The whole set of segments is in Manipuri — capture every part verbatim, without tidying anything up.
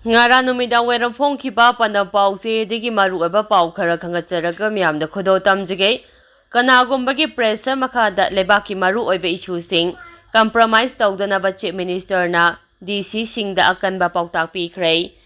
ꯉꯔꯥꯡ ꯅꯨꯃꯤꯗꯥꯡ ꯋꯥꯏꯔꯝ ꯐꯣꯡꯈꯤꯕ ꯄꯥꯟꯗꯝ ꯄꯥꯎꯆꯦꯗꯒꯤ ꯃꯔꯨꯑꯣꯏꯕ ꯄꯥꯎ ꯈꯔ ꯈꯪꯒꯠꯆꯔꯒ ꯃꯤꯌꯥꯝꯗ ꯈꯨꯗꯣꯜ ꯇꯝꯖꯒꯦ꯫ ꯀꯅꯥꯒꯨꯝꯕꯒꯤ pressure ꯃꯈꯥꯗ ꯂꯩꯕꯥꯛꯀꯤ ꯃꯔꯨꯑꯣꯏꯕ issueꯁꯤꯡ compromise ꯇꯧꯗꯅꯕ Chief Ministerꯅ DCꯁꯤꯡꯗ ꯑꯀꯟꯕ ꯄꯥꯎꯇꯥꯛ ꯄꯤꯈ꯭ꯔꯦ꯫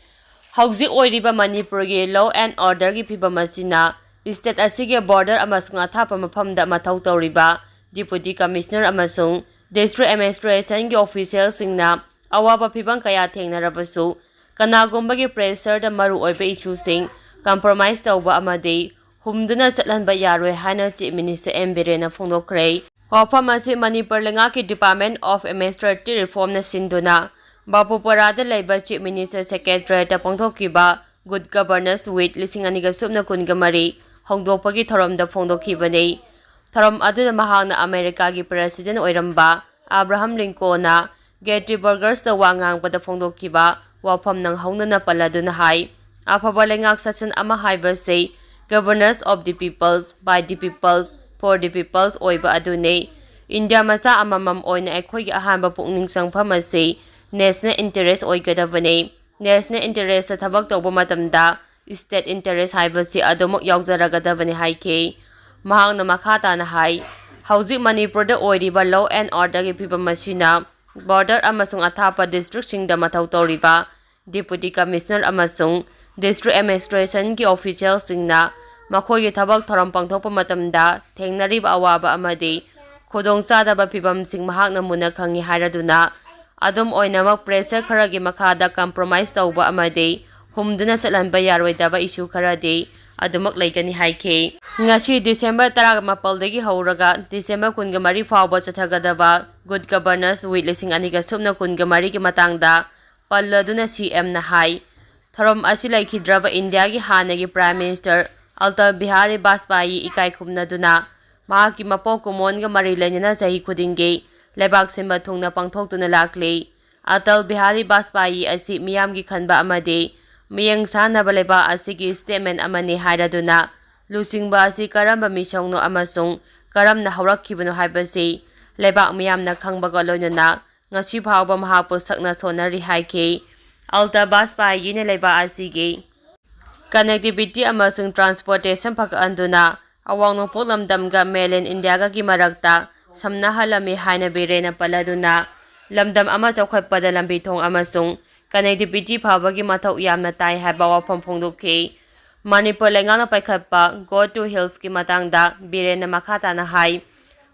ꯍꯧꯖꯤꯛ ꯑꯣꯏꯔꯤꯕ ꯃꯅꯤꯄꯨꯔꯒꯤ law and orderꯒꯤ ꯐꯤꯕꯝ ꯑꯁꯤꯅ state ꯑꯁꯤꯒꯤ border ꯑꯃꯁꯨꯡ ꯑꯊꯥꯞꯄ ꯃꯐꯝꯗ ꯃꯊꯧ ꯇꯧꯔꯤꯕ Deputy Commissioner ꯑꯃꯁꯨꯡ District Administrationꯒꯤ officialꯁꯤꯡꯅ ꯑꯋꯥꯕ ꯐꯤꯕꯝ ꯀꯌꯥ ꯊꯦꯡꯅꯔꯕꯁꯨ, ꯀꯅꯥꯒꯨꯝꯕꯒꯤ pressureꯗ ꯃꯔꯨꯑꯣꯏꯕ issueꯁꯤꯡ compromise ꯇꯧꯕ ꯑꯃꯗꯤ ꯍꯨꯝꯗꯨꯅ ꯆꯠꯍꯟꯕ ꯌꯥꯔꯣꯏ ꯍꯥꯏꯅ Chief Minister ꯑꯦꯟ ꯕꯤꯔꯦꯟꯅ ꯐꯣꯡꯗꯣꯛꯈ꯭ꯔꯦ꯫ ꯋꯥꯐꯝ ꯑꯁꯤ ꯃꯅꯤꯄꯨꯔ ꯂꯩꯉꯥꯛꯀꯤ Department of Administrative Reformꯅ ꯁꯤꯟꯗꯨꯅ ꯕꯥꯄꯨꯄꯥꯔꯥꯗ ꯂꯩꯕ Chief Minister Secretariatꯇ ꯄꯥꯡꯊꯣꯛꯈꯤꯕ Good Governance Week ꯂꯤꯁꯤꯡ ꯑꯅꯤꯒ ꯁꯨꯞꯅ ꯀꯨꯟꯒ ꯃꯔꯤ ꯍꯧꯗꯣꯛꯄꯒꯤ ꯊꯧꯔꯝꯗ ꯐꯣꯡꯗꯣꯛꯈꯤꯕꯅꯤ꯫ ꯊꯧꯔꯝ ꯑꯗꯨꯗ ꯃꯍꯥꯛꯅ ꯑꯃꯦꯔꯤꯀꯥꯒꯤ President ꯑꯣꯏꯔꯝꯕ ꯑꯕ꯭ꯔꯥꯍꯝ ꯂꯤꯡꯀꯣꯟꯅ Getty Burgersꯇ ꯋꯥ ꯉꯥꯡꯕꯗ ꯐꯣꯡꯗꯣꯛꯈꯤꯕ ꯋꯥꯐꯝ ꯅꯪꯍꯧꯅꯅ ꯄꯜꯂꯗꯨꯅ ꯍꯥꯏ, ꯑꯐꯕ ꯂꯩꯉꯥꯛ ꯁꯥꯁꯟ ꯑꯃ ꯍꯥꯏꯕꯁꯤ governance of the peoples, by the peoples, for the peoples ꯑꯣꯏꯕ ꯑꯗꯨꯅꯤ꯫ ꯏꯟꯗꯤꯌꯥ ꯃꯆꯥ ꯑꯃꯃꯝ ꯑꯣꯏꯅ ꯑꯩꯈꯣꯏꯒꯤ ꯑꯍꯥꯟꯕ ꯄꯨꯛꯅꯤꯡ ꯆꯪꯐꯝ ꯑꯁꯤ national interest ꯑꯣꯏꯒꯗꯕꯅꯤ꯫ National interestꯇ ꯊꯕꯛ ꯇꯧꯕ ꯃꯇꯝꯗ state interest ꯍꯥꯏꯕꯁꯤ ꯑꯗꯨꯃꯛ ꯌꯥꯎꯖꯔꯒꯗꯕꯅꯤ ꯍꯥꯏꯈꯤ꯫ ꯃꯍꯥꯛꯅ ꯃꯈꯥ ꯇꯥꯅ ꯍꯥꯏ, ꯍꯧꯖꯤꯛ ꯃꯅꯤꯄꯨꯔꯗ ꯑꯣꯏꯔꯤꯕ law and orderꯒꯤ ꯐꯤꯕꯝ ꯑꯁꯤꯅ border ꯑꯃꯁꯨꯡ ꯑꯊꯥꯞꯄ districtꯁꯤꯡꯗ ꯃꯊꯧ ꯇꯧꯔꯤꯕ Deputy Commissioner ꯑꯃꯁꯨꯡ District Administrationꯒꯤ officialꯁꯤꯡꯅ ꯃꯈꯣꯏꯒꯤ ꯊꯕꯛ ꯊꯧꯔꯝ ꯄꯥꯡꯊꯣꯛꯄ ꯃꯇꯝꯗ ꯊꯦꯡꯅꯔꯤꯕ ꯑꯋꯥꯕ ꯑꯃꯗꯤ ꯈꯨꯗꯣꯡꯆꯥꯗꯕ ꯐꯤꯕꯝꯁꯤꯡ ꯃꯍꯥꯛꯅ ꯃꯨꯟꯅ ꯈꯪꯏ ꯍꯥꯏꯔꯗꯨꯅ, ꯑꯗꯨꯝ ꯑꯣꯏꯅꯃꯛ pressure ꯈꯔꯒꯤ ꯃꯈꯥꯗ compromise ꯇꯧꯕ ꯑꯃꯗꯤ ꯍꯨꯝꯗꯨꯅ ꯆꯠꯍꯟꯕ ꯌꯥꯔꯣꯏꯗꯕ issue ꯈꯔꯗꯤ ꯑꯗꯨꯃꯛ ꯂꯩꯒꯅꯤ ꯍꯥꯏꯈꯤ꯫ ꯉꯁꯤ December ꯇꯔꯥꯃꯥꯄꯜꯗꯒꯤ ꯍꯧꯔꯒ December ꯀꯨꯟꯒ ꯃꯔꯤ ꯐꯥꯎꯕ ꯆꯠꯊꯒꯗꯕ Good Governance Week ꯂꯤꯁꯤꯡ ꯑꯅꯤꯒ ꯁꯨꯞꯅ ꯀꯨꯟꯒ ꯃꯔꯤꯒꯤ ꯃꯇꯥꯡꯗ ꯄꯜꯂꯗꯨꯅ CMꯅ ꯍꯥꯏ, ꯊꯧꯔꯝ ꯑꯁꯤ ꯂꯩꯈꯤꯗ꯭ꯔꯕ ꯏꯟꯗꯤꯌꯥꯒꯤ ꯍꯥꯟꯅꯒꯤ Prime Minister ꯑꯇꯜ ꯕꯤꯍꯥꯔꯤ ꯕꯥꯖꯄꯥꯌꯤ ꯏꯀꯥꯏ ꯈꯨꯝꯅꯗꯨꯅ ꯃꯍꯥꯛꯀꯤ ꯃꯄꯣꯛ ꯀꯨꯝꯑꯣꯟꯒ ꯃꯔꯤ ꯂꯩꯅꯅ ꯆꯍꯤ ꯈꯨꯗꯤꯡꯒꯤ ꯂꯩꯕꯥꯛ ꯁꯤꯟꯕ ꯊꯨꯡꯅ ꯄꯥꯡꯊꯣꯛꯇꯨꯅ ꯂꯥꯛꯂꯤ꯫ ꯑꯇꯜ ꯕꯤꯍꯥꯔꯤ ꯕꯥꯖꯄꯥꯌꯤ ꯑꯁꯤ ꯃꯤꯌꯥꯝꯒꯤ ꯈꯟꯕ ꯑꯃꯗꯤ ꯃꯤꯌꯦꯡ ꯁꯥꯟꯅꯕ ꯂꯩꯕꯥꯛ ꯑꯁꯤꯒꯤ statesman ꯑꯃꯅꯤ ꯍꯥꯏꯔꯗꯨꯅ, ꯂꯨꯆꯤꯡꯕ ꯑꯁꯤ ꯀꯔꯝꯕ ꯃꯤꯁꯛꯅꯣ ꯑꯃꯁꯨꯡ ꯀꯔꯝꯅ ꯍꯧꯔꯛꯈꯤꯕꯅꯣ ꯍꯥꯏꯕꯁꯤ ꯂꯩꯕꯥꯛ ꯃꯤꯌꯥꯝꯅ ꯈꯪꯕꯒ ꯂꯣꯏꯅꯅ ꯉꯁꯤ ꯐꯥꯎꯕ ꯃꯍꯥꯛꯄꯨ ꯁꯛꯅ ꯁꯣꯟꯅꯔꯤ ꯍꯥꯏꯈꯤ꯫ ꯑꯜꯇꯥ ꯕꯥꯖꯄꯥꯌꯤꯅ ꯂꯩꯕꯥꯛ ꯑꯁꯤꯒꯤ connectivity ꯑꯃꯁꯨꯡ transportation ꯐꯒꯠꯍꯟꯗꯨꯅ ꯑꯋꯥꯡ ꯅꯣꯡꯄꯣꯛ ꯂꯝꯗꯝꯒ mainland ꯏꯟꯗꯤꯌꯥꯒꯒꯤ ꯃꯔꯛꯇ ꯁꯝꯅꯍꯜꯂꯝꯃꯤ ꯍꯥꯏꯅ ꯕꯤꯔꯦꯟꯅ ꯄꯜꯂꯗꯨꯅ, ꯂꯝꯗꯝ ꯑꯃ ꯆꯥꯎꯈꯠꯄꯗ ꯂꯝꯕꯤ ꯊꯣꯡ ꯑꯃꯁꯨꯡ connectivity ꯐꯕꯒꯤ ꯃꯊꯧ ꯌꯥꯝꯅ ꯇꯥꯏ ꯍꯥꯏꯕ ꯋꯥꯐꯝ ꯐꯣꯡꯗꯣꯛꯈꯤ꯫ ꯃꯅꯤꯄꯨꯔ ꯂꯩꯉꯥꯛꯅ ꯄꯥꯏꯈꯠꯄ Go to Hillsꯀꯤ ꯃꯇꯥꯡꯗ ꯕꯤꯔꯦꯟꯅ ꯃꯈꯥ ꯇꯥꯅ ꯍꯥꯏ,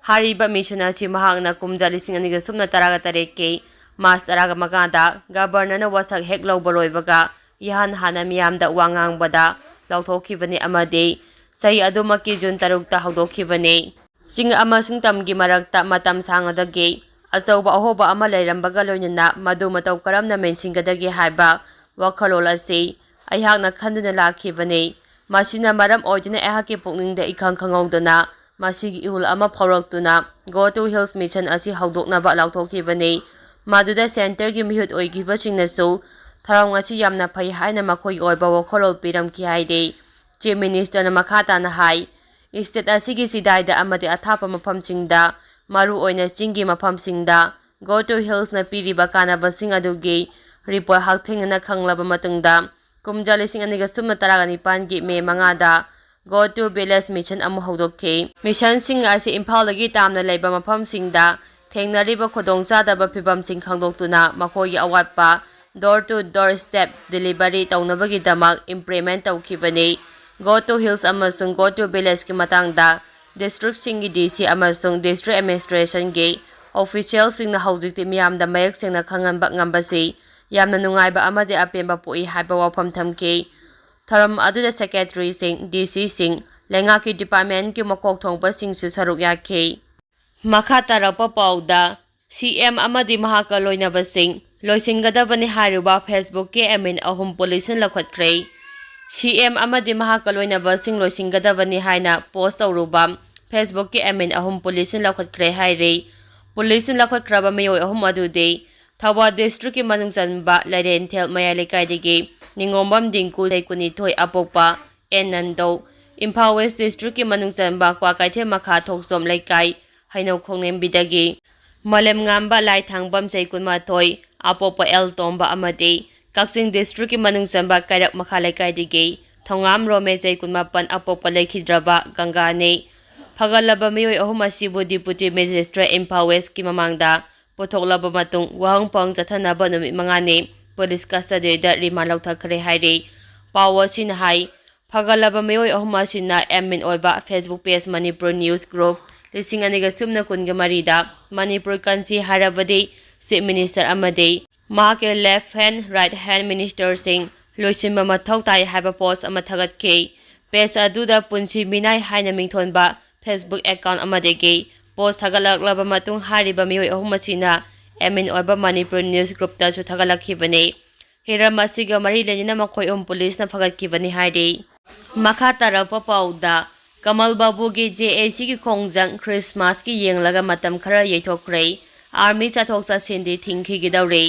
ꯍꯥꯏꯔꯤꯕ mission ꯑꯁꯤ ꯃꯍꯥꯛꯅ ꯀꯨꯝꯖꯥ ꯂꯤꯁꯤꯡ ꯑꯅꯤꯒ ꯁꯨꯞꯅ ꯇꯔꯥꯒ ꯇꯔꯦꯠꯀꯤ March ꯇꯔꯥꯒ ꯃꯉꯥꯗ Governorꯅ ꯋꯥꯁꯛ ꯍꯦꯛ ꯂꯧꯕ ꯂꯣꯏꯕꯒ ꯏꯍꯥꯟ ꯍꯥꯟꯅ ꯃꯤꯌꯥꯝꯗ ꯋꯥ ꯉꯥꯡꯕꯗ ꯂꯥꯎꯊꯣꯛꯈꯤꯕꯅꯤ ꯑꯃꯗꯤ ꯆꯍꯤ ꯑꯗꯨꯃꯛꯀꯤ June ꯇꯔꯨꯛꯇ ꯍꯧꯗꯣꯛꯈꯤꯕꯅꯤ꯫ ꯆꯤꯡ ꯑꯃꯁꯨꯡ ꯇꯝꯒꯤ ꯃꯔꯛꯇ ꯃꯇꯝ ꯁꯥꯡꯉꯗꯒꯤ ꯑꯆꯧꯕ ꯑꯍꯣꯕ ꯑꯃ ꯂꯩꯔꯝꯕꯒ ꯂꯣꯏꯅꯅ ꯃꯗꯨ ꯃꯇꯧ ꯀꯔꯝꯅ ꯃꯦꯟꯁꯤꯟꯒꯗꯒꯦ ꯍꯥꯏꯕ ꯋꯥꯈꯜꯂꯣꯟ ꯑꯁꯤ ꯑꯩꯍꯥꯛꯅ ꯈꯟꯗꯨꯅ ꯂꯥꯛꯈꯤꯕꯅꯤ꯫ ꯃꯁꯤꯅ ꯃꯔꯝ ꯑꯣꯏꯗꯨꯅ ꯑꯩꯍꯥꯛꯀꯤ ꯄꯨꯛꯅꯤꯡꯗ ꯏꯈꯪ ꯈꯪꯍꯧꯗꯅ ꯃꯁꯤꯒꯤ ꯏꯍꯨꯜ ꯑꯃ ꯐꯥꯎꯔꯛꯇꯨꯅ Go to Hills mission ꯑꯁꯤ ꯍꯧꯗꯣꯛꯅꯕ ꯂꯥꯎꯊꯣꯛꯈꯤꯕꯅꯤ꯫ ꯃꯗꯨꯗ centreꯒꯤ ꯃꯤꯍꯨꯠ ꯑꯣꯏꯈꯤꯕꯁꯤꯡꯅꯁꯨ ꯊꯧꯔꯝ ꯑꯁꯤ ꯌꯥꯝꯅ ꯐꯩ ꯍꯥꯏꯅ ꯃꯈꯣꯏꯒꯤ ꯑꯣꯏꯕ ꯋꯥꯈꯜꯂꯣꯟ ꯄꯤꯔꯝꯈꯤ ꯍꯥꯏꯔꯤ꯫ Chief Ministerꯅ ꯃꯈꯥ ꯇꯥꯅ ꯍꯥꯏ, state ꯑꯁꯤꯒꯤ ꯆꯤꯗꯥꯏꯗ ꯑꯃꯗꯤ ꯑꯊꯥꯞꯄ ꯃꯐꯝꯁꯤꯡꯗ, ꯃꯔꯨꯑꯣꯏꯅ ꯆꯤꯡꯒꯤ ꯃꯐꯝꯁꯤꯡꯗ Go to Hillsꯅ ꯄꯤꯔꯤꯕ ꯀꯥꯟꯅꯕꯁꯤꯡ ꯑꯗꯨꯒꯤ report ꯍꯛꯊꯦꯡꯅꯅ ꯈꯪꯂꯕ ꯃꯇꯨꯡꯗ, ꯀꯨꯝꯖꯥ ꯂꯤꯁꯤꯡ ꯑꯅꯤꯒ ꯁꯨꯞꯅ ꯇꯔꯥꯒ ꯅꯤꯄꯥꯟꯒꯤ May ꯃꯉꯥꯗ Go to Village mission ꯑꯃ ꯍꯧꯗꯣꯛꯈꯤ꯫ Missionꯁꯤꯡ ꯑꯁꯤ ꯏꯝꯐꯥꯜꯗꯒꯤ ꯇꯥꯝꯅ ꯂꯩꯕ ꯃꯐꯝꯁꯤꯡꯗ ꯊꯦꯡꯅꯔꯤꯕ ꯈꯨꯗꯣꯡꯆꯥꯗꯕ ꯐꯤꯚꯝꯁꯤꯡ ꯈꯪꯗꯣꯛꯇꯨꯅ ꯃꯈꯣꯏꯒꯤ ꯑꯋꯥꯠꯄ door to door step delivery ꯇꯧꯅꯕꯒꯤꯗꯃꯛ implement ꯇꯧꯈꯤꯕꯅꯤ꯫ Go to Hills ꯑꯃꯁꯨꯡ Go to Villageꯀꯤ ꯃꯇꯥꯡꯗ districtꯁꯤꯡꯒꯤ DC ꯑꯃꯁꯨꯡ district administrationꯒꯤ officialꯁꯤꯡꯅ ꯍꯧꯖꯤꯛꯇꯤ ꯃꯤꯌꯥꯝꯗ ꯃꯌꯦꯛ ꯁꯦꯡꯅ ꯈꯪꯍꯟꯕ ꯉꯝꯕꯁꯤ ꯌꯥꯝꯅ ꯅꯨꯡꯉꯥꯏꯕ ꯑꯃꯗꯤ ꯑꯄꯦꯟꯕ ꯄꯣꯛꯏ ꯍꯥꯏꯕ ꯋꯥꯐꯝ ꯊꯝꯈꯤ꯫ ꯊꯧꯔꯝ ꯑꯗꯨꯗ secretaryꯁꯤꯡ, DCꯁꯤꯡ, ꯂꯩꯉꯥꯛꯀꯤ departmentꯀꯤ ꯃꯀꯣꯛ ꯊꯣꯡꯕꯁꯤꯡꯁꯨ ꯁꯔꯨꯛ ꯌꯥꯈꯤ꯫ ꯃꯈꯥ ꯇꯥꯔꯛꯄ ꯄꯥꯎꯗ, CM ꯑꯃꯗꯤ ꯃꯍꯥꯛꯀ ꯂꯣꯏꯅꯕꯁꯤꯡ ꯂꯣꯏꯁꯤꯟꯒꯗꯕꯅꯤ ꯍꯥꯏꯔꯨꯕ Facebookꯀꯤ admin ꯑꯍꯨꯝ ꯄꯨꯂꯤꯁꯅ ꯂꯧꯈꯠꯈ꯭ꯔꯦ꯫ CM ꯑꯃꯗꯤ ꯃꯍꯥꯛꯀ ꯂꯣꯏꯅꯕꯁꯤꯡ ꯂꯣꯏꯁꯤꯟꯒꯗꯕꯅꯤ ꯍꯥꯏꯅ post ꯇꯧꯔꯨꯕ Facebookꯀꯤ admin ꯑꯍꯨꯝ ꯄꯨꯂꯤꯁꯅ ꯂꯧꯈꯠꯈ꯭ꯔꯦ ꯍꯥꯏꯔꯤ꯫ ꯄꯨꯂꯤꯁꯅ ꯂꯧꯈꯠꯈ꯭ꯔꯕ ꯃꯤꯑꯣꯏ ꯑꯍꯨꯝ ꯑꯗꯨꯗꯤ ꯊꯧꯕꯥꯜ districtꯀꯤ ꯃꯅꯨꯡ ꯆꯟꯕ ꯂꯩꯔꯦꯟꯊꯦꯜ ꯃꯌꯥꯏ ꯂꯩꯀꯥꯏꯗꯒꯤ ꯅꯤꯉꯣꯝꯕꯝ ꯗꯤꯡꯀꯨ, ꯆꯍꯤ ꯀꯨꯟꯅꯤꯊꯣꯏ, ꯑꯄꯣꯛꯄ ꯑꯦꯟ ꯅꯟꯗꯧ, ꯏꯝꯐꯥꯜ West districtꯀꯤ ꯃꯅꯨꯡ ꯆꯟꯕ ꯀ꯭ꯋꯥꯀꯩꯊꯦꯜ ꯃꯈꯥ ꯊꯣꯛꯆꯣꯝ ꯂꯩꯀꯥꯏ ꯍꯩꯅꯧ ꯈꯣꯡꯅꯦꯝꯕꯤꯗꯒꯤ ꯃꯥꯂꯦꯝꯉꯥꯟꯕ ꯂꯥꯏꯊꯥꯡꯕꯝ, ꯆꯍꯤ ꯀꯨꯟꯃꯥꯊꯣꯏ, ꯑꯄꯣꯛꯄ ꯑꯦꯜ ꯇꯣꯝꯕ ꯑꯃꯗꯤ ꯀꯛꯆꯤꯡ districtꯀꯤ ꯃꯅꯨꯡ ꯆꯟꯕ ꯀꯩꯔꯛ ꯃꯈꯥ ꯂꯩꯀꯥꯏꯗꯒꯤ ꯊꯣꯉꯥꯝ ꯔꯣꯃꯦ, ꯆꯍꯤ ꯀꯨꯟꯃꯥꯄꯟ, ꯑꯄꯣꯛꯄ ꯂꯩꯈꯤꯗ꯭ꯔꯕ ꯒꯪꯒꯥꯅꯤ꯫ ꯐꯒꯠꯂꯕ ꯃꯤꯑꯣꯏ ꯑꯍꯨꯝ ꯑꯁꯤꯕꯨ Deputy Magistrate ꯏꯝꯐꯥꯜ Westꯀꯤ ꯃꯃꯥꯡꯗ ꯄꯨꯊꯣꯛꯂꯕ ꯃꯇꯨꯡ, ꯋꯥꯍꯪ ꯄꯥꯎꯍꯪ ꯆꯠꯊꯅꯕ ꯅꯨꯃꯤꯠ ꯃꯉꯥꯅꯤ police custodyꯗ remand ꯂꯧꯊꯈ꯭ꯔꯦ ꯍꯥꯏꯔꯤ꯫ ꯄꯥꯎ ꯑꯁꯤꯅ ꯍꯥꯏ, ꯐꯒꯠꯂꯕ ꯃꯤꯑꯣꯏ ꯑꯍꯨꯝ ꯑꯁꯤꯅ admin ꯑꯣꯏꯕ Facebook page Manipur News Group ꯂꯤꯁꯤꯡ ꯑꯅꯤꯒ ꯁꯨꯞꯅ ꯀꯨꯟꯒ ꯃꯔꯤꯗ ꯃꯅꯤꯄꯨꯔ ꯀꯟꯁꯤ ꯍꯥꯏꯔꯕꯗꯤ Chief Minister ꯑꯃꯗꯤ ꯃꯍꯥꯛꯀꯤ left hand, right hand ministerꯁꯤꯡ ꯂꯣꯏꯁꯤꯟꯕ ꯃꯊꯧ ꯇꯥꯏ ꯍꯥꯏꯕ post ꯑꯃ ꯊꯥꯒꯠꯈꯤ꯫ Page ꯑꯗꯨꯗ ꯄꯨꯟꯁꯤ ꯃꯤꯅꯥꯏ ꯍꯥꯏꯅ ꯃꯤꯡꯊꯣꯟꯕ Facebook account ꯑꯃꯗꯒꯤ post ꯊꯥꯒꯠꯂꯛꯂꯕ ꯃꯇꯨꯡ, ꯍꯥꯏꯔꯤꯕ ꯃꯤꯑꯣꯏ ꯑꯍꯨꯝ ꯑꯁꯤꯅ admin ꯑꯣꯏꯕ Manipur News Groupꯇꯁꯨ ꯊꯥꯒꯠꯂꯛꯈꯤꯕꯅꯤ꯫ ꯍꯤꯔꯝ ꯑꯁꯤꯒ ꯃꯔꯤ ꯂꯩꯅꯅ ꯃꯈꯣꯏ ꯑꯍꯨꯝ policeꯅ ꯐꯒꯠꯈꯤꯕꯅꯤ ꯍꯥꯏꯔꯤ꯫ ꯃꯈꯥ ꯇꯥꯔꯛꯄ ꯄꯥꯎꯗ, ꯀꯃꯜ ꯕꯥꯕꯨꯒꯤ JACꯒꯤ ꯈꯣꯡꯖꯪ Christmasꯀꯤ ꯌꯦꯡꯂꯒ ꯃꯇꯝ ꯈꯔ ꯌꯩꯊꯣꯛꯈ꯭ꯔꯦ꯫ Army ꯆꯠꯊꯣꯛ ꯆꯠꯁꯤꯟꯗꯤ ꯊꯤꯡꯈꯤꯒꯗꯧꯔꯤ꯫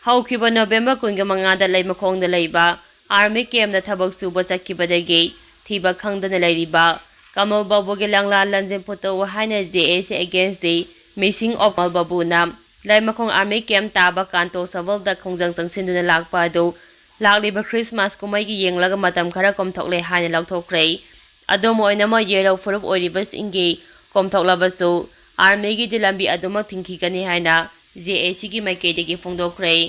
ꯍꯧꯈꯤꯕ November ꯀꯨꯟꯒ ꯃꯉꯥꯗ ꯂꯩꯃꯈꯣꯡꯗ ꯂꯩꯕ army campꯇ ꯊꯕꯛ ꯁꯨꯕ ꯆꯠꯈꯤꯕꯗꯒꯤ ꯊꯤꯕ ꯈꯪꯗꯅ ꯂꯩꯔꯤꯕ ꯀꯃꯜ ꯕꯥꯕꯨꯒꯤ ꯂꯪꯂꯥ ꯂꯪꯖꯤꯟ ꯐꯨꯠꯇꯣꯛꯎ ꯍꯥꯏꯅ JAC againstꯗꯤ missing of Kamal ꯕꯥꯕꯨꯅ ꯂꯩꯃꯈꯣꯡ army camp ꯇꯥꯕ ꯀꯥꯟꯇꯣ ꯁꯕꯜꯗ ꯈꯣꯡꯖꯪ ꯆꯪꯁꯤꯟꯗꯨꯅ ꯂꯥꯛꯄ ꯑꯗꯨ ꯂꯥꯛꯂꯤꯕ Christmas ꯀꯨꯝꯍꯩꯒꯤ ꯌꯦꯡꯂꯒ ꯃꯇꯝ ꯈꯔ ꯀꯣꯝꯊꯣꯛꯂꯦ ꯍꯥꯏꯅ ꯂꯥꯎꯊꯣꯛꯈ꯭ꯔꯦ꯫ ꯑꯗꯨꯝ ꯑꯣꯏꯅꯃꯛ, ꯌꯦꯜꯍꯧ ꯐꯨꯔꯨꯞ ꯑꯣꯏꯔꯤꯕꯁꯤꯡꯒꯤ ꯀꯣꯝꯊꯣꯛꯂꯕꯁꯨ armyꯒꯤꯗꯤ ꯂꯝꯕꯤ ꯑꯗꯨꯃꯛ ꯊꯤꯡꯈꯤꯒꯅꯤ ꯍꯥꯏꯅ JACꯒꯤ ꯃꯥꯏꯀꯩꯗꯒꯤ ꯐꯣꯡꯗꯣꯛꯈ꯭ꯔꯦ꯫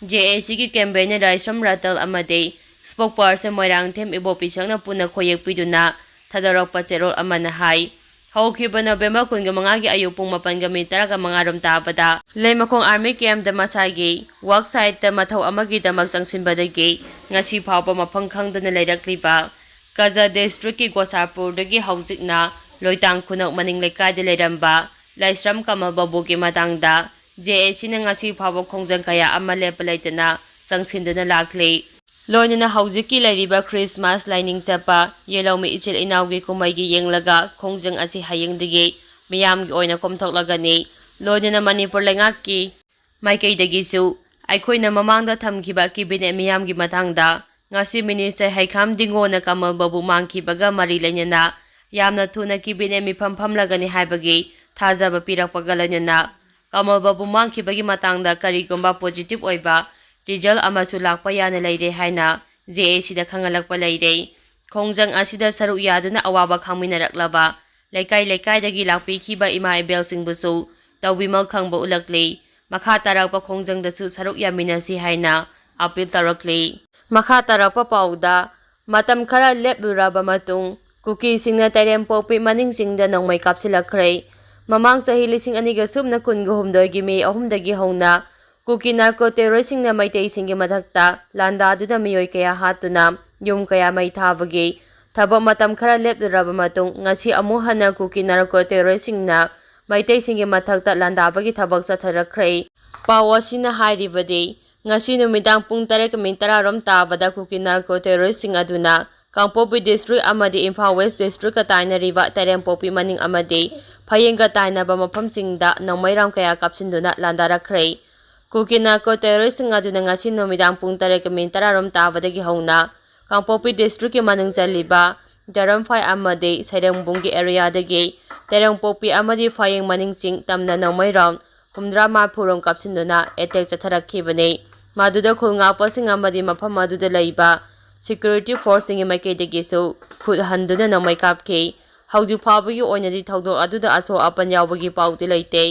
JACꯒꯤ convener ꯔꯥꯏꯁ꯭ꯔꯝ ꯔꯇꯜ ꯑꯃꯗꯤ spokesperson ꯃꯣꯏꯔꯥꯡꯊꯦꯝ ꯏꯕꯣꯄꯤꯁꯛꯅ ꯄꯨꯟꯅ ꯈꯣꯏꯌꯦꯛ ꯄꯤꯗꯨꯅ ꯊꯥꯗꯣꯔꯛꯄ ꯆꯦꯔꯣꯜ ꯑꯃꯅ ꯍꯥꯏ, ꯍꯧꯈꯤꯕ November ꯀꯨꯟꯒ ꯃꯉꯥꯒꯤ ꯑꯌꯨꯛ ꯄꯨꯡ ꯃꯥꯄꯟꯒ minute ꯇꯔꯥꯒ ꯃꯉꯥ ꯔꯣꯝ ꯇꯥꯕꯗ ꯂꯩꯃꯈꯣꯡ army campꯇ ꯃꯁꯥꯒꯤ work siteꯇ ꯃꯊꯧ ꯑꯃꯒꯤꯗꯃꯛ ꯆꯪꯁꯤꯟꯕꯗꯒꯤ ꯉꯁꯤ ꯐꯥꯎꯕ ꯃꯐꯝ ꯈꯪꯗꯅ ꯂꯩꯔꯛꯂꯤꯕ ꯀꯖꯥ districtꯀꯤ ꯒꯣꯁꯥꯄꯨꯔꯗꯒꯤ ꯍꯧꯖꯤꯛꯅ ꯂꯣꯏꯇꯥꯡ ꯈꯨꯅꯧ ꯃꯅꯤꯡ ꯂꯩꯀꯥꯏꯗ ꯂꯩꯔꯝꯕ ꯂꯥꯏꯁ꯭ꯔꯝ ꯀꯃꯜ ꯕꯥꯕꯨꯒꯤ ꯃꯇꯥꯡꯗ JACꯅ ꯉꯁꯤ ꯐꯥꯎꯕ ꯈꯣꯡꯖꯪ ꯀꯌꯥ ꯑꯃ ꯂꯦꯞꯄ ꯂꯩꯇꯅ ꯆꯪꯁꯤꯟꯗꯨꯅ ꯂꯥꯛꯂꯤ꯫ ꯂꯣꯏꯅꯅ ꯍꯧꯖꯤꯛꯀꯤ ꯂꯩꯔꯤꯕ Christmas ꯂꯥꯏꯅꯤꯡ ꯆꯠꯄ ꯌꯦꯜꯍꯧꯃꯤ ꯏꯆꯤꯜ ꯏꯅꯥꯎꯒꯤ ꯀꯨꯝꯍꯩꯒꯤ ꯌꯦꯡꯂꯒ ꯈꯣꯡꯖꯪ ꯑꯁꯤ ꯍꯌꯦꯡꯗꯒꯤ ꯃꯤꯌꯥꯝꯒꯤ ꯑꯣꯏꯅ ꯀꯣꯝꯊꯣꯛꯂꯒꯅꯤ꯫ ꯂꯣꯏꯅꯅ ꯃꯅꯤꯄꯨꯔ ꯂꯩꯉꯥꯛꯀꯤ ꯃꯥꯏꯀꯩꯗꯒꯤꯁꯨ ꯑꯩꯈꯣꯏꯅ ꯃꯃꯥꯡꯗ ꯊꯝꯈꯤꯕ cabinet ꯃꯤꯌꯥꯝꯒꯤ ꯃꯇꯥꯡꯗ ꯉꯁꯤ Minister ꯍꯩꯈꯥꯝ ꯗꯤꯡꯒꯣꯅ ꯀꯃꯜ ꯕꯥꯕꯨ ꯃꯥꯡꯈꯤꯕꯒ ꯃꯔꯤ ꯂꯩꯅꯅ ꯌꯥꯝꯅ ꯊꯨꯅ cabinet ꯃꯤꯐꯝ ꯐꯝꯂꯒꯅꯤ ꯍꯥꯏꯕꯒꯤ ꯊꯥꯖꯕ ꯄꯤꯔꯛꯄꯒ ꯂꯣꯏꯅꯅ ꯀꯃꯜ ꯕꯥꯕꯨ ꯃꯥꯡꯈꯤꯕꯒꯤ ꯃꯇꯥꯡꯗ ꯀꯔꯤꯒꯨꯝꯕ positive ꯑꯣꯏꯕ ꯔꯤꯖꯜ ꯑꯃꯁꯨ ꯂꯥꯛꯄ ꯌꯥꯅ ꯂꯩꯔꯦ ꯍꯥꯏꯅ ꯖꯦ ꯑꯦ ꯁꯤꯗ ꯈꯪꯍꯜꯂꯛꯄ ꯂꯩꯔꯦ꯫ ꯈꯣꯡꯖꯪ ꯑꯁꯤꯗ ꯁꯔꯨꯛ ꯌꯥꯗꯨꯅ ꯑꯋꯥꯕ ꯈꯥꯡꯃꯤꯟꯅꯔꯛꯂꯕ ꯂꯩꯀꯥꯏ ꯂꯩꯀꯥꯏꯗꯒꯤ ꯂꯥꯛꯄꯤꯈꯤꯕ ꯏꯃꯥ ꯏꯕꯦꯜꯁꯤꯡꯕꯨꯁꯨ ꯇꯧꯕꯤꯃꯜ ꯈꯪꯕ ꯎꯠꯂꯛꯂꯤ꯫ ꯃꯈꯥ ꯇꯥꯔꯛꯄ ꯈꯣꯡꯖꯪꯗꯁꯨ ꯁꯔꯨꯛ ꯌꯥꯃꯤꯟꯅꯁꯤ ꯍꯥꯏꯅ ꯑꯄꯤꯜ ꯇꯧꯔꯛꯂꯤ꯫ ꯃꯈꯥ ꯇꯥꯔꯛꯄ ꯄꯥꯎꯗ, ꯃꯇꯝ ꯈꯔ ꯂꯦꯞꯂꯨꯔꯕ ꯃꯇꯨꯡ ꯀꯨꯀꯤꯁꯤꯡꯅ ꯇꯩꯔꯦꯝꯄꯣꯛꯄꯤ ꯃꯅꯤꯡ ꯆꯤꯡꯗ ꯅꯣꯡꯃꯩ ꯀꯥꯞꯁꯤꯜꯂꯛꯈ꯭ꯔꯦ꯫ ꯃꯃꯥꯡ ꯆꯍꯤ ꯂꯤꯁꯤꯡ ꯑꯅꯤꯒ ꯁꯨꯞꯅ ꯀꯨꯟꯒ ꯍꯨꯝꯗꯣꯏꯒꯤ ꯃꯦ ꯑꯍꯨꯝꯗꯒꯤ ꯍꯧꯅ ꯀꯨꯀꯤ ꯅꯥꯔꯀꯣ ꯇꯦꯔꯣꯔꯤꯁꯁꯤꯡꯅ ꯃꯩꯇꯩꯁꯤꯡꯒꯤ ꯃꯊꯛꯇ ꯂꯥꯟꯗꯥꯗꯨꯅ ꯃꯤꯑꯣꯏ ꯀꯌꯥ ꯍꯥꯠꯇꯨꯅ ꯌꯨꯝ ꯀꯌꯥ ꯃꯩ ꯊꯥꯕꯒꯤ ꯊꯕꯛ ꯃꯇꯝ ꯈꯔ ꯂꯦꯞꯂꯨꯔꯕ ꯃꯇꯨꯡ ꯉꯁꯤ ꯑꯃꯨꯛ ꯍꯟꯅ ꯀꯨꯀꯤ ꯅꯥꯔꯀꯣ ꯇꯦꯔꯣꯔꯤꯁꯁꯤꯡꯅ ꯃꯩꯇꯩꯁꯤꯡꯒꯤ ꯃꯊꯛꯇ ꯂꯥꯟꯗꯥꯕꯒꯤ ꯊꯕꯛ ꯆꯠꯊꯔꯛꯈ꯭ꯔꯦ꯫ ꯄꯥꯎ ꯑꯁꯤꯅ ꯍꯥꯏꯔꯤꯕꯗꯤ, ꯉꯁꯤ ꯅꯨꯃꯤꯗꯥꯡ ꯄꯨꯡ ꯇꯔꯦꯠꯀ ꯃꯤꯅꯤꯠ ꯇꯔꯥꯔꯣꯝ ꯇꯥꯕꯗ ꯀꯨꯀꯤ ꯅꯥꯔꯀꯣ ꯇꯦꯔꯣꯔꯤꯁꯁꯤꯡ ꯑꯗꯨꯅ ꯀꯥꯡꯄꯣꯛꯄꯤ ꯗꯤꯁꯇ꯭ꯔꯤꯛ ꯑꯃꯗꯤ ꯏꯝꯐꯥꯜ ꯋꯦꯁ ꯗꯤꯁꯇ꯭ꯔꯤꯛꯀ ꯇꯥꯏꯅꯔꯤꯕ ꯇꯩꯔꯦꯝꯄꯣꯛꯄꯤ ꯃꯅꯤꯡ ꯑꯃꯗꯤ ꯐꯌꯦꯡꯒ ꯇꯥꯏꯅꯕ ꯃꯐꯝꯁꯤꯡꯗ ꯅꯣꯡꯃꯩꯔꯥꯝ ꯀꯌꯥ ꯀꯥꯞꯁꯤꯟꯗꯨꯅ ꯂꯥꯟꯗꯥꯔꯛꯈ꯭ꯔꯦ꯫ ꯀꯨꯀꯤ ꯅꯥꯔꯀꯣ ꯇꯦꯔꯣꯔꯤꯁꯁꯤꯡ ꯑꯗꯨꯅ ꯉꯁꯤ ꯅꯨꯃꯤꯗꯥꯡ ꯄꯨꯡ ꯇꯔꯦꯠꯀ ꯃꯤꯅꯤꯠ ꯇꯔꯥꯔꯣꯝ ꯇꯥꯕꯗꯒꯤ ꯍꯧꯅ ꯀꯥꯡꯄꯣꯛꯄꯤ ꯗꯤꯁꯇ꯭ꯔꯤꯛꯀꯤ ꯃꯅꯨꯡ ꯆꯜꯂꯤꯕ ꯖꯔꯝꯐꯥꯏ ꯑꯃꯗꯤ ꯁꯩꯔꯦꯡꯕꯨꯡꯒꯤ ꯑꯦꯔꯤꯌꯥꯗꯒꯤ ꯇꯩꯔꯦꯝꯄꯣꯛꯄꯤ ꯑꯃꯗꯤ ꯐꯌꯦꯡ ꯃꯅꯤꯡ ꯆꯤꯡ ꯇꯝꯅ ꯅꯣꯡꯃꯩꯔꯥꯝ ꯍꯨꯝꯗ꯭ꯔꯥ ꯃꯥꯔꯐꯨꯔꯣꯝ ꯀꯥꯞꯁꯤꯟꯗꯨꯅ ꯑꯦꯇꯦꯛ ꯆꯠꯊꯔꯛꯈꯤꯕꯅꯤ꯫ ꯃꯗꯨꯗ ꯈꯨꯜ ꯉꯥꯛꯄꯁꯤꯡ ꯑꯃꯗꯤ ꯃꯐꯝ ꯑꯗꯨꯗ ꯂꯩꯕ ꯁꯦꯀ꯭ꯌꯨꯔꯤꯇꯤ ꯐꯣꯔꯁꯁꯤꯡꯒꯤ ꯃꯥꯏꯀꯩꯗꯒꯤꯁꯨ ꯈꯨꯠ ꯍꯟꯗꯨꯅ ꯅꯣꯡꯃꯩ ꯀꯥꯞꯈꯤ꯫ ꯍꯧꯖꯤꯛ ꯐꯥꯎꯕꯒꯤ ꯑꯣꯏꯅꯗꯤ ꯊꯧꯗꯣꯛ ꯑꯗꯨꯗ ꯑꯁꯣꯛ ꯑꯄꯟ ꯌꯥꯎꯕꯒꯤ ꯄꯥꯎꯗꯤ ꯂꯩꯇꯦ꯫